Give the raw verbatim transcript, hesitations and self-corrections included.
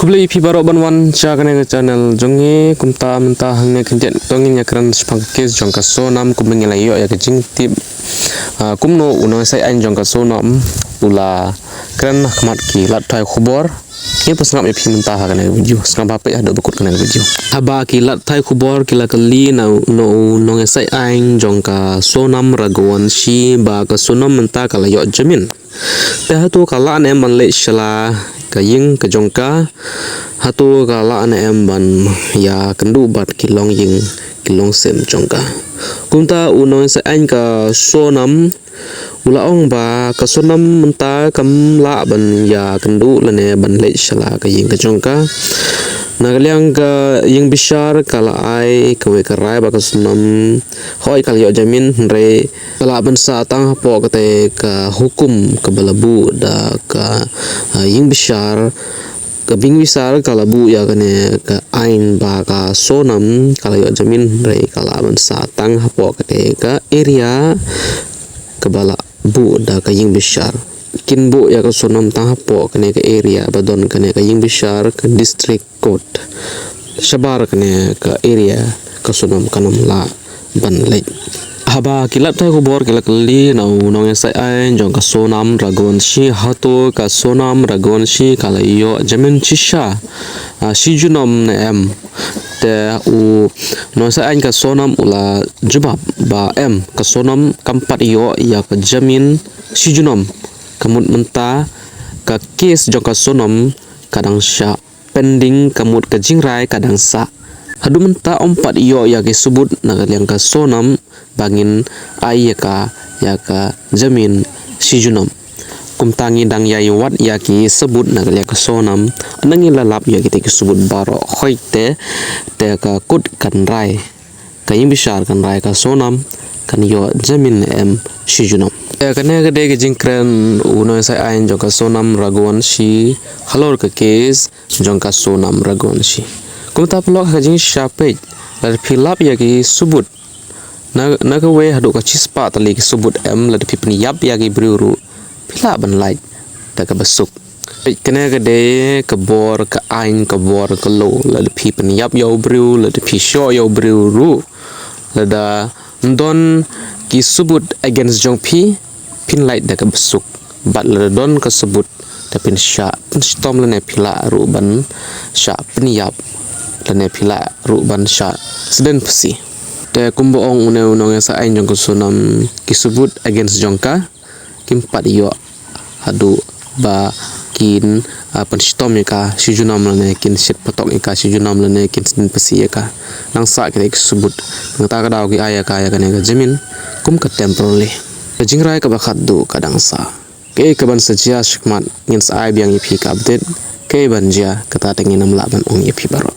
Khublei ïa phi baroh ban wan sha kane ka channel jong ngi. Kumta mynta hangne khyndiat to ngin ïa kren shaphang ka case jong ka Sonam kumba ngi la ïoh ïa ka jingtip, ah, kumno u nongshai aiñ jong ka Sonam u la kren ha khmat ki lad pathai khubor. Ngin pynsngap ïa phi mynta ha kane ka video. Sngap ba peit haduh ba kut kane ka video. Haba ki lad pathai khubor ki la kylli na u nongshai aiñ jong ka Sonam Raghuvanshi ba ka Sonam mynta ka la ïoh jamin. Te hato ka lah ne em ban leit sha la ka ïing ka jong ka? Hato ka lah ne em ban ïakynduh bad ki longïing ki longsem jong ka? Kumta u nongshai aiñ ka Sonam u la ong ba ka Sonam mynta kam lah ban ïakynduh lane ban leit sha la ka ïing ka jong ka. Na ka liang ka ïing bishar ka la ai kawei ka rai ba ka Sonam hooid ka la ïoh jamin, hynrei ka lah ban sah tang hapoh katei ka hukum kaba la buh da ka, ah, ïing bishar, ka ïing bishar ka la buh ïa kane ka aiñ ba ka Sonam ka la ïoh jamin, hynrei ka lah ban sah tang hapoh katei ka area kaba la buh da ka ïing bishar. Kin buh ïa ka Sonam tang hapoh kane ka area ba don kane ka ïing bishar, ka district court. Shabar kane ka area ka Sonam kan ym lah ban leit. Haba ki lad pathai khubor ki la kylli na u nongshai aiñ jong ka Sonam Raghuvanshi hato ka Sonam Raghuvanshi ka la ïoh jamin shisha, ah, shi junom ne em? Te u nongshai aiñ ka Sonam u la jubab ba em, ka Sonam kam pat ïoh ïa ka jamin shi junom. Ka mut mynta ka case jong ka Sonam ka dang shah pending, ka mut ka jingrai ka dang sah. Haduh mynta ym pat ïoh ïa ki subut na ka liang ka Sonam ba ngin ai ïa ka, ïa ka jamin shi junom. Kumta ngi dang ïai wad ïa ki subut na ka liang ka Sonam, nang ngi la lap ïa kitei ki subut baroh. Hooid te, te ka kut kan rai, ka ïing bishar kan rai ka Sonam kan ïoh jamin ne em shi junom. Te kane ka dei ka jingkren u nongshai aiñ jong ka Sonam Raghuvanshi halor ka case jong ka Sonam Raghuvanshi. Kumta paralok, ha ka jingshah peit, lada phi lap ïa ki subut, na, na kawei haduh ka shispah tylli ki subut em, lada phi pynïap ïa ki briew ruh phi lah ban lait da kaba suk. Peit, kane ka dei ka bor ka aiñ, ka bor ka law. Lada phi pynïap ïa u briew, lada phi shoh ïa u briew ruh, lada ym don ki subut against jong phi, phin lait da kaba suk. Bad lada don ka subut, te phin shah pynshitom lane phi lah ruh ban shah pynïap lane phi lah ruh ban shah sdien pasi. Te kumba ong une u nongshai aiñ jong ka Sonam, ki subut against jong ka kim pat ïoh haduh ba kin, ah, pynshitom ïa ka shi junom lane kin shit patok ïa ka shi junom lane kin sdien pasi ïa ka. Nang sah kitei ki subut. Nangta ka daw ki ai ïa ka ïa kane ka jamin kum ka temporary. Ka jingrai kaba khatduh ka dang sah. Kaei kaban sa jia shakhmat ngin sa ai biang ïa phi ka update. Kaei ban jia kata te ngin ym lah ban ong ïa phi baroh.